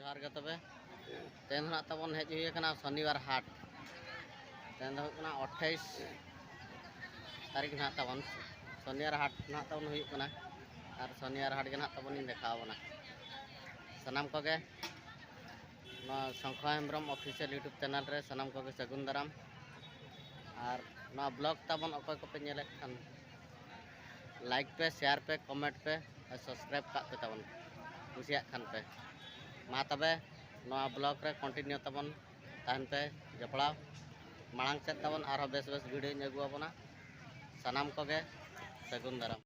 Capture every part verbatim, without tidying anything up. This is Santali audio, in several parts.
ᱡᱚᱦᱟᱨ ᱜᱮ ᱛᱚᱵᱮ᱾ ᱛᱮᱦᱮᱧ ᱫᱚ ᱱᱟᱦᱟᱜ ᱛᱟᱵᱚᱱ ᱦᱮᱡ ᱦᱩᱭ ᱟᱠᱟᱱᱟ ᱥᱚᱱᱤᱵᱟᱨ ᱦᱟᱴ᱾ ᱛᱮᱦᱮᱧ ᱫᱚ ᱦᱩᱭᱩᱜ ᱠᱟᱱᱟ ᱟᱴᱷᱟᱭᱤᱥ ᱛᱟᱹᱨᱤᱠᱷ ᱱᱟᱦᱟᱜ ᱛᱟᱵᱚᱱ, ᱥᱚᱱᱤᱵᱟᱨ ᱦᱟᱴ ᱱᱟᱦᱟᱜ ᱛᱟᱵᱚᱱ ᱦᱩᱭᱩᱜ ᱠᱟᱱᱟ᱾ ᱟᱨ ᱥᱚᱱᱤᱵᱟᱨ ᱦᱟᱴ ᱜᱮ ᱱᱟᱦᱟᱜ ᱛᱟᱵᱚᱱ ᱤᱧ ᱫᱮᱠᱷᱟᱣ ᱟᱵᱚᱱᱟ ᱥᱟᱱᱟᱢ ᱠᱚᱜᱮ᱾ ᱱᱚᱣᱟ ᱥᱚᱝᱠᱷᱚ ᱦᱮᱢᱵᱨᱚᱢ ᱚᱯᱷᱤᱥᱤᱭᱟᱞ ᱭᱩᱴᱩᱵᱽ ᱪᱮᱱᱮᱞ ᱨᱮ ᱥᱟᱱᱟᱢ ᱠᱚᱜᱮ ᱥᱟᱹᱜᱩᱱ ᱫᱟᱨᱟᱢ᱾ ᱟᱨ ᱱᱚᱣᱟ ᱵᱞᱚᱜ ᱛᱟᱵᱚᱱ ᱚᱠᱚᱭ ᱠᱚᱯᱮ ᱧᱮᱞᱮᱫ ᱠᱷᱟᱱ, ᱞᱟᱭᱤᱠ ᱯᱮ, ᱥᱮᱭᱟᱨ ᱯᱮ, ᱠᱚᱢᱮᱱᱴ ᱯᱮ, ᱟᱨ ᱥᱟᱵᱥᱠᱨᱟᱭᱤᱵᱽ ᱠᱟᱜ ᱯᱮ ᱛᱟᱵᱚᱱ, ᱠᱩᱥᱤᱭᱟᱜ ᱠᱷᱟᱱ ᱯᱮ᱾ ᱢᱟ ᱛᱚᱵᱮ, ᱱᱚᱣᱟ ᱵᱞᱚᱜ ᱨᱮ ᱠᱚᱱᱴᱤᱱᱤᱭᱩ ᱛᱟᱵᱚᱱ ᱛᱟᱦᱮᱱ ᱯᱮ ᱡᱚᱯᱲᱟᱣ᱾ ᱢᱟᱲᱟᱝ ᱥᱮᱫ ᱛᱟᱵᱚᱱ ᱟᱨᱦᱚᱸ ᱵᱮᱥ ᱵᱮᱥ ᱵᱷᱤᱰᱤᱭᱳᱧ ᱟᱹᱜᱩ ᱟᱵᱚᱱᱟ᱾ ᱥᱟᱱᱟᱢ ᱠᱚᱜᱮ ᱥᱟᱹᱜᱩᱱ ᱫᱟᱨᱟᱢ᱾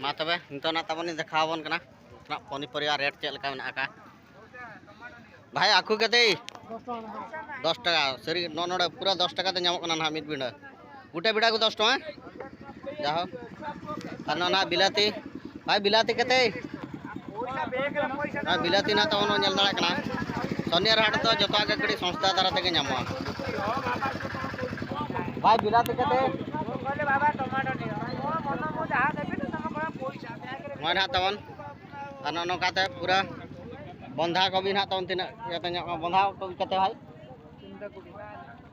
ᱢᱟ ᱛᱚᱵᱮ, ᱱᱤᱛᱚᱜ ᱱᱟᱜ ᱛᱟᱵᱚᱱ ᱤᱧ ᱫᱮᱠᱷᱟᱣ ᱟᱵᱚᱱ ᱠᱟᱱᱟ ᱱᱟᱜ ᱯᱚᱱᱤᱯᱚᱨᱤᱭᱟ ᱨᱮᱴ ᱪᱮᱫ ᱞᱮᱠᱟ ᱢᱮᱱᱟᱜ ᱟᱠᱟᱫ᱾ ᱵᱷᱟᱭ, ᱟᱹᱠᱷᱩ ᱠᱟᱛᱮ ᱫᱚᱥ ᱴᱟᱠᱟ᱾ ᱥᱟᱹᱨᱤ, ᱱᱚ-, ᱱᱚᱰᱮ ᱯᱩᱨᱟᱹ ᱫᱚᱥ ᱴᱟᱠᱟ ᱛᱮ ᱧᱟᱢᱚᱜ ᱠᱟᱱᱟ ᱱᱟᱦᱟᱜ ᱢᱤᱫ ᱵᱤᱸᱰᱟᱹ᱾ ᱜᱩᱴᱟ ᱵᱤᱸᱰᱟᱹ ᱠᱚ ᱫᱚᱥ ᱴᱟᱠᱟ᱾ ᱡᱟᱦᱳ, ᱟᱨ ᱱᱚᱣᱟ ᱱᱟᱦᱟᱜ ᱵᱤᱞᱟᱹᱛᱤ, ᱵᱷᱟᱭ, ᱵᱤᱞᱟᱹᱛᱤ ᱠᱟᱛᱮ᱾ ᱱᱚᱣᱟ ᱵᱤᱞᱟᱹᱛᱤ ᱱᱟᱦᱟᱜ ᱛᱟᱵᱚᱱ ᱧᱮᱞ ᱫᱟᱲᱮᱭᱟᱜ ᱠᱟᱱᱟ᱾ ᱥᱚᱱᱤᱭᱟᱨ ᱦᱟᱴ ᱫᱚ ᱡᱚᱛᱚᱣᱟᱜ ᱜᱮ ᱠᱟᱹᱴᱤᱡ ᱥᱚᱥᱛᱟ ᱫᱷᱟᱨᱟ ᱛᱮᱜᱮ ᱧᱟᱢᱚᱜᱼᱟ᱾ ᱵᱷᱟᱭ, ᱵᱤᱞᱟᱹᱛᱤ ᱠᱟᱛᱮ᱾ ᱱᱚᱜᱼᱚᱭ ᱱᱟᱦᱟᱜ ᱛᱟᱵᱚᱱ, ᱟᱨ ᱱᱚᱜᱼᱚ ᱱᱚᱝᱠᱟᱛᱮ ᱯᱩᱨᱟᱹ ᱵᱚᱱᱫᱷᱟ ᱠᱚᱵᱤ ᱱᱟᱦᱟᱜ ᱛᱟᱵᱚᱱ ᱛᱤᱱᱟᱹᱜ ᱤᱭᱟᱹᱛᱮ ᱧᱟᱢᱚᱜᱼᱟ? ᱵᱚᱱᱫᱷᱟ ᱠᱚᱵᱤ ᱠᱟᱛᱮ ᱵᱷᱟᱭ?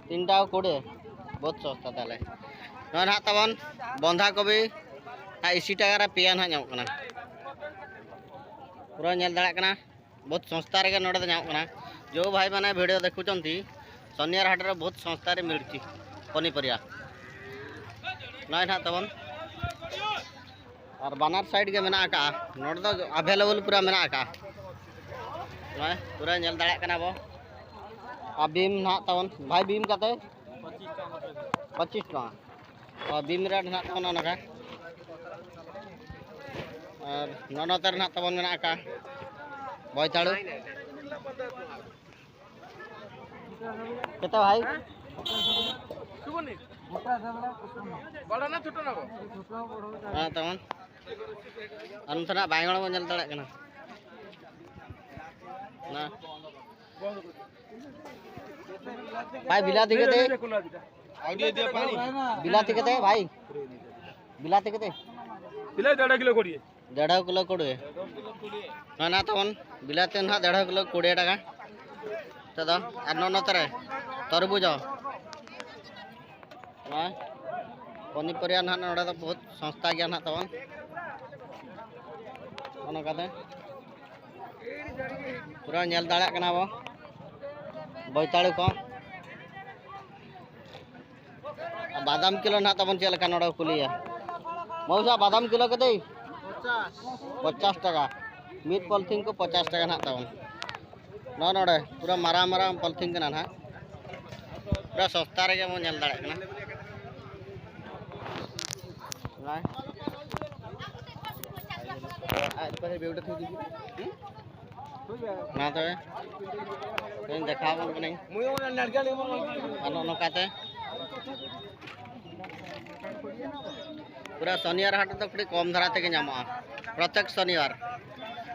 ᱛᱤᱱᱴᱟ ᱠᱩᱲᱤ, ᱵᱚᱦᱩᱛ ᱥᱚᱥᱛᱟ ᱛᱟᱦᱞᱮ᱾ ᱱᱚᱜᱼᱚᱭ ᱱᱟᱦᱟᱜ ᱛᱟᱵᱚᱱ ᱵᱚᱱᱫᱷᱟ ᱠᱚᱵᱤ ᱱᱟᱦᱟᱜ ᱟᱥᱤ ᱴᱟᱠᱟ ᱨᱮ ᱯᱮᱭᱟ ᱱᱟᱦᱟᱜ ᱧᱟᱢᱚᱜ ᱠᱟᱱᱟ᱾ ᱯᱩᱨᱟᱹ ᱧᱮᱞ ᱫᱟᱲᱮᱭᱟᱜ ᱠᱟᱱᱟ, ᱵᱚᱦᱩᱛ ᱥᱚᱥᱛᱟ ᱨᱮᱜᱮ ᱱᱚᱰᱮ ᱫᱚ ᱧᱟᱢᱚᱜ ᱠᱟᱱᱟ᱾ ᱡᱚ ᱵᱷᱟᱭ ᱢᱟᱱᱮ ᱵᱷᱤᱰᱤᱭᱳ ᱫᱮᱠᱷᱩᱪᱚᱱᱛᱤ, ᱥᱚᱱᱤᱭᱟᱨ ᱦᱟᱴ ᱨᱮ ᱵᱚᱦᱩᱛ ᱥᱚᱥᱛᱟ ᱨᱮ ᱢᱤᱲᱪᱤ ᱯᱚᱱᱤᱯᱚᱨᱤᱭᱟ᱾ ᱱᱚᱜᱼᱚᱭ ᱱᱟᱦᱟᱜ ᱛᱟᱵᱚᱱ ᱟᱨ ᱵᱟᱱᱟᱨ ᱥᱟᱭᱤᱰ ᱜᱮ ᱢᱮᱱᱟᱜ ᱟᱠᱟᱜᱼᱟ᱾ ᱱᱚᱰᱮ ᱫᱚ ᱮᱵᱮᱞᱮᱵᱮᱞ ᱯᱩᱨᱟᱹ ᱢᱮᱱᱟᱜ ᱟᱠᱟᱜᱼᱟ᱾ ᱱᱚᱜᱼᱚᱭ ᱯᱩᱨᱟᱹ ᱧᱮᱞ ᱫᱟᱲᱮᱭᱟᱜ ᱠᱟᱱᱟ ᱵᱚ᱾ ᱟᱨ ᱵᱤᱢ ᱱᱟᱦᱟᱜ ᱛᱟᱵᱚᱱ, ᱵᱷᱟᱭ, ᱵᱤᱢ ᱠᱟᱛᱮ ᱯᱚᱸᱪᱤᱥ ᱴᱟᱠᱟ᱾ ᱟᱨ ᱵᱤᱢ ᱨᱮᱴ ᱱᱟᱦᱟᱜ ᱛᱟᱵᱚᱱ ᱚᱱᱟ ᱠᱟ᱾ ᱟᱨ ᱱᱚᱜᱼᱚ ᱱᱚᱛᱮ ᱨᱮ ᱱᱟᱦᱟᱜ ᱛᱟᱵᱚᱱ ᱢᱮᱱᱟᱜ ᱟᱠᱟᱜᱼᱟ ᱵᱚᱭᱛᱟᱲᱩ᱾ ᱠᱮᱛᱟ ᱵᱷᱟᱭ? ᱵᱟᱲᱟ ᱱᱟ ᱪᱷᱳᱴᱳ ᱱᱟ ᱜᱳ? ᱦᱮᱸ, ᱛᱟᱵᱚᱱ᱾ ᱟᱨ ᱱᱚᱛᱮᱱᱟᱜ ᱵᱟᱭᱜᱚᱲ ᱵᱚᱱ ᱧᱮᱞ ᱫᱟᱲᱮᱭᱟᱜ ᱠᱟᱱᱟ᱾ ᱱᱟ᱾ ᱵᱷᱟᱭ, ᱵᱤᱞᱟᱹᱛᱤ ᱠᱟᱛᱮ? ᱵᱤᱞᱟᱹᱛᱤ ᱠᱟᱛᱮ, ᱵᱷᱟᱭ? ᱵᱤᱞᱟᱹᱛᱤ ᱠᱟᱛᱮ? ᱵᱤᱞᱟᱹᱛᱤ ᱰᱮᱲᱦᱚ ᱠᱤᱞᱳ ᱠᱩᱲᱤ᱾ ᱰᱮᱲᱦᱚ ᱠᱤᱞᱳ ᱠᱩᱲᱤ᱾ ᱱᱚᱣᱟ ᱱᱟᱦᱟᱜ ᱛᱟᱵᱚᱱ ᱵᱤᱞᱟᱹᱛᱤ ᱱᱟᱦᱟᱜ ᱰᱮᱲᱦᱚ ᱠᱤᱞᱳ ᱠᱩᱲᱤ ᱴᱟᱠᱟ᱾ ᱱᱤᱛᱚᱜ ᱫᱚ ᱟᱨ ᱱᱚᱜᱼᱚ ᱱᱚᱛᱮ ᱨᱮ ᱛᱚᱨᱵᱩᱡᱽ ᱦᱚᱸ᱾ ᱱᱚᱜᱼᱚᱭ ᱯᱚᱱᱤᱯᱚᱨᱤᱭᱟ ᱱᱟᱦᱟᱜ ᱱᱚᱰᱮ ᱫᱚ ᱵᱚᱦᱩᱛ ᱥᱚᱥᱛᱟ ᱜᱮᱭᱟ ᱱᱟᱦᱟᱜ ᱛᱟᱵᱚᱱ᱾ ᱱᱚᱜᱼᱚ ᱱᱚᱝᱠᱟᱛᱮ ᱯᱩᱨᱟᱹ ᱧᱮᱞ ᱫᱟᱲᱮᱭᱟᱜ ᱠᱟᱱᱟ ᱵᱚ ᱵᱳᱭᱛᱟᱲᱩ ᱠᱚ᱾ ᱵᱟᱫᱟᱢ ᱠᱤᱞᱳ ᱱᱟᱦᱟᱜ ᱛᱟᱵᱚᱱ ᱪᱮᱫ ᱞᱮᱠᱟ ᱱᱚᱰᱮ ᱠᱚ ᱠᱩᱞᱤᱭᱟ? ᱢᱚᱣᱥᱟ, ᱵᱟᱫᱟᱢ ᱠᱤᱞᱳ ᱠᱟᱛᱮ? ᱯᱚᱧᱪᱟᱥ ᱴᱟᱠᱟ᱾ ᱢᱤᱫ ᱯᱚᱞᱛᱷᱤᱱ ᱠᱚ ᱯᱚᱧᱪᱟᱥ ᱴᱟᱠᱟ ᱱᱟᱦᱟᱜ ᱛᱟᱵᱚᱱ᱾ ᱱᱚᱜᱼᱚ ᱱᱚᱰᱮ ᱯᱩᱨᱟᱹ ᱢᱟᱨᱟᱝ ᱢᱟᱨᱟᱝ ᱯᱚᱞᱛᱷᱤᱱ ᱠᱟᱱᱟ ᱱᱟᱦᱟᱜ᱾ ᱯᱩᱨᱟᱹ ᱥᱚᱥᱛᱟ ᱨᱮᱜᱮ ᱵᱚᱱ ᱧᱮᱞ ᱫᱟᱲᱮᱭᱟᱜ ᱠᱟᱱᱟ᱾ ᱱᱚᱜᱼᱚᱭ᱾ ᱟᱡ ᱯᱟᱨᱮ ᱵᱮᱣᱰᱟ ᱛᱷᱩ ᱫᱤᱵᱤ᱾ ᱦᱩᱸ? ᱢᱟ ᱛᱚᱵᱮ, ᱤᱧ ᱫᱮᱠᱷᱟᱣ ᱟᱵᱚᱱ ᱠᱟᱹᱱᱟᱹᱧ᱾ ᱟᱨ ᱱᱚᱜᱼᱚ ᱱᱚᱝᱠᱟᱛᱮ ᱯᱩᱨᱟᱹ ᱥᱚᱱᱤᱣᱟᱨ ᱦᱟᱴ ᱨᱮᱫᱚ ᱠᱟᱹᱴᱤᱡ ᱠᱚᱢ ᱫᱷᱟᱨᱟ ᱛᱮᱜᱮ ᱧᱟᱢᱚᱜᱼᱟ, ᱯᱨᱚᱛᱮᱠ ᱥᱚᱱᱤᱣᱟᱨ᱾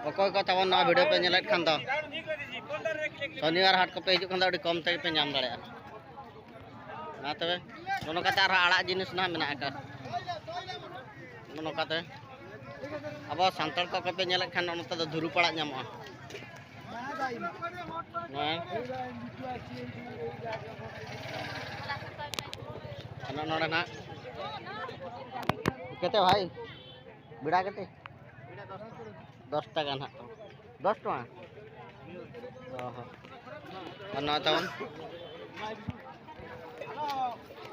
ᱚᱠᱚᱭ ᱠᱚ ᱛᱟᱵᱚᱱ ᱱᱚᱣᱟ ᱵᱷᱤᱰᱤᱭᱳ ᱯᱮ ᱧᱮᱞᱮᱫ ᱠᱷᱟᱱ ᱫᱚ, ᱥᱚᱱᱤᱣᱟᱨ ᱦᱟᱴ ᱠᱚᱯᱮ ᱦᱤᱡᱩᱜ ᱠᱷᱟᱱ ᱫᱚ ᱟᱹᱰᱤ ᱠᱚᱢ ᱛᱮᱜᱮ ᱯᱮ ᱧᱟᱢ ᱫᱟᱲᱮᱭᱟᱜᱼᱟ᱾ ᱢᱟ ᱛᱚᱵᱮ, ᱱᱚᱜᱼᱚ ᱱᱚᱝᱠᱟᱛᱮ ᱟᱨᱦᱚᱸ ᱟᱲᱟᱜ ᱡᱤᱱᱤᱥ ᱱᱟᱦᱟᱜ ᱢᱮᱱᱟᱜ ᱟᱠᱟᱫ᱾ ᱱᱚᱜᱼᱚ ᱱᱚᱝᱠᱟᱛᱮ ᱟᱵᱚ ᱥᱟᱱᱛᱟᱲ ᱠᱚ ᱠᱚᱯᱮ ᱧᱮᱞᱮᱫ ᱠᱷᱟᱱ, ᱱᱚᱛᱮ ᱫᱚ ᱫᱷᱩᱨᱩᱯ ᱟᱲᱟᱜ ᱧᱟᱢᱚᱜᱼᱟ᱾ ᱦᱮᱸ᱾ ᱟᱨ ᱱᱚᱰᱮ ᱱᱟᱜ ᱠᱮᱛᱮ ᱵᱷᱟᱭ, ᱵᱮᱲᱟ ᱠᱮᱛᱮ? ᱫᱚᱥ ᱴᱟᱠᱟ ᱱᱟᱜ ᱛᱟᱢ᱾ ᱫᱚᱥ ᱴᱟᱠᱟ? ᱚ ᱦᱚᱸ᱾ ᱟᱨ ᱱᱚᱣᱟ ᱛᱟᱵᱚᱱ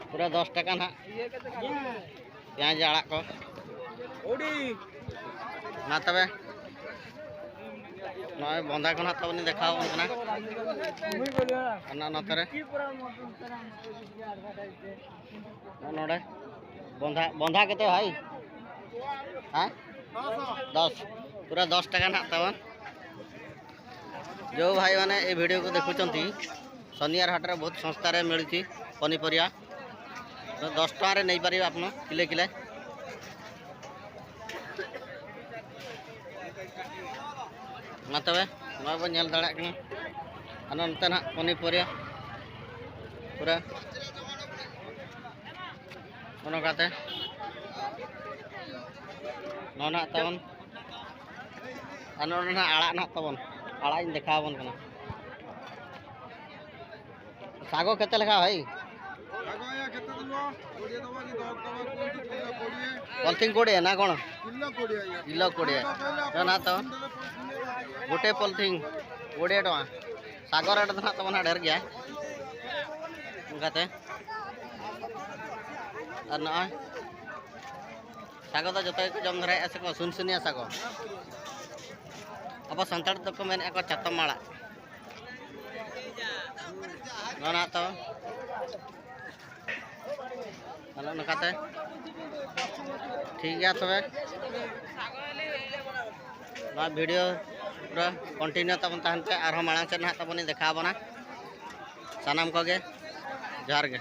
ᱯᱩᱨᱟᱹ ᱫᱚᱥ ᱴᱟᱠᱟ ᱱᱟᱜ᱾ ᱯᱮᱸᱭᱟᱡᱽ ᱟᱲᱟᱜ ᱠᱚ᱾ ᱢᱟ ᱛᱚᱵᱮ, ᱱᱚᱜᱼᱚᱭ ᱵᱚᱸᱫᱷᱟ ᱠᱚ ᱱᱟᱜ ᱛᱟᱵᱚᱱ ᱫᱮᱠᱷᱟᱣ ᱟᱵᱚᱱ ᱠᱟᱱᱟ᱾ ᱚᱱᱟ ᱱᱚᱛᱮ ᱨᱮ ᱱᱚᱰᱮ ᱵᱚᱸᱫᱷᱟ, ᱵᱚᱸᱫᱷᱟ ᱠᱟᱛᱮ ᱵᱷᱟᱭ, ᱦᱮᱸ, ᱫᱚᱥ, ᱯᱩᱨᱟᱹ ᱫᱚᱥ ᱴᱟᱠᱟ ᱱᱟᱜ ᱛᱟᱵᱚᱱ᱾ ଯୋଉ ଭାଇମାନେ ଏ ଭିଡ଼ିଓକୁ ଦେଖୁଛନ୍ତି, ଶନିବାର ହାଟରେ ବହୁତ ଶସ୍ତାରେ ମିଳୁଛି ପନିପରିବା। ତ ଦଶ ଟଙ୍କାରେ ନେଇପାରିବେ ଆପଣ କିଲେ କିଲେ। ᱢᱟ ᱛᱚᱵᱮ, ᱱᱚᱣᱟ ᱵᱚᱱ ᱧᱮᱞ ᱫᱟᱲᱮᱭᱟᱜ ᱠᱟᱱᱟ᱾ ᱟᱨ ᱱᱚᱱᱛᱮ ᱱᱟᱦᱟᱜ ᱯᱚᱱᱤᱯᱚᱨᱤᱭᱟ ᱯᱩᱨᱟᱹ ᱚᱱᱟ ᱠᱟᱛᱮ ᱱᱚᱣᱟ ᱱᱟᱦᱟᱜ ᱛᱟᱵᱚᱱ, ᱟᱨ ᱱᱚᱰᱮ ᱱᱟᱦᱟᱜ ᱟᱲᱟᱜ ᱱᱟᱦᱟᱜ ᱛᱟᱵᱚᱱ, ᱟᱲᱟᱜ ᱤᱧ ᱫᱮᱠᱷᱟᱣ ᱟᱵᱚᱱ ᱠᱟᱱᱟ᱾ ᱥᱟᱜᱚ ᱠᱮᱛᱮ ᱞᱮᱠᱷᱟ ᱵᱷᱟᱭ? ᱯᱚᱞᱛᱷᱤᱱ ᱠᱚᱲᱤᱭᱟ ᱱᱟ ᱠᱚᱬ? ᱠᱤᱞᱳ ᱠᱚᱲᱤᱭᱟ ᱱᱟ ᱛᱟᱵᱚᱱ᱾ ᱜᱚᱴᱮ ᱯᱚᱞᱛᱷᱤᱱ ᱠᱚᱲᱤᱭᱟ ᱴᱟᱠᱟ᱾ ᱥᱟᱜᱚ ᱨᱮᱴ ᱫᱚ ᱱᱟᱦᱟᱜ ᱛᱟᱵᱚᱱ ᱦᱟᱸᱜ ᱰᱷᱮᱨ ᱜᱮᱭᱟ᱾ ᱚᱱᱠᱟᱛᱮ ᱟᱨ ᱱᱚᱜᱼᱚᱭ ᱥᱟᱜᱚ ᱫᱚ ᱡᱚᱛᱚ ᱜᱮᱠᱚ ᱡᱚᱢ ᱫᱷᱟᱨᱟᱭᱮᱫᱼᱟ ᱥᱮᱠᱚ ᱥᱩᱱᱥᱩᱱᱤᱭᱟ ᱥᱟᱜᱚ᱾ ᱟᱵᱚ ᱥᱟᱱᱛᱟᱲ ᱫᱚᱠᱚ ᱢᱮᱱᱮᱫᱼᱟ ᱠᱚ ᱪᱟᱛᱚᱢ ᱟᱲᱟᱜ᱾ ᱱᱚᱣᱟ ᱱᱟᱦᱟᱜ ᱛᱚ ᱟᱫᱚ ᱱᱚᱝᱠᱟᱛᱮ ᱴᱷᱤᱠ ᱜᱮᱭᱟ ᱛᱚᱵᱮ᱾ ᱱᱚᱣᱟ ᱵᱷᱤᱰᱤᱭᱳ ᱯᱩᱨᱟᱹ ᱠᱚᱱᱴᱤᱱᱤᱭᱩ ᱛᱟᱵᱚᱱ ᱛᱟᱦᱮᱱ ᱯᱮ, ᱟᱨᱦᱚᱸ ᱢᱟᱲᱟᱝ ᱥᱮᱫ ᱱᱟᱦᱟᱜ ᱛᱟᱵᱚᱱᱤᱧ ᱫᱮᱠᱷᱟᱣ ᱟᱵᱚᱱᱟ ᱥᱟᱱᱟᱢ ᱠᱚᱜᱮ᱾ ᱡᱚᱦᱟᱨ ᱜᱮ᱾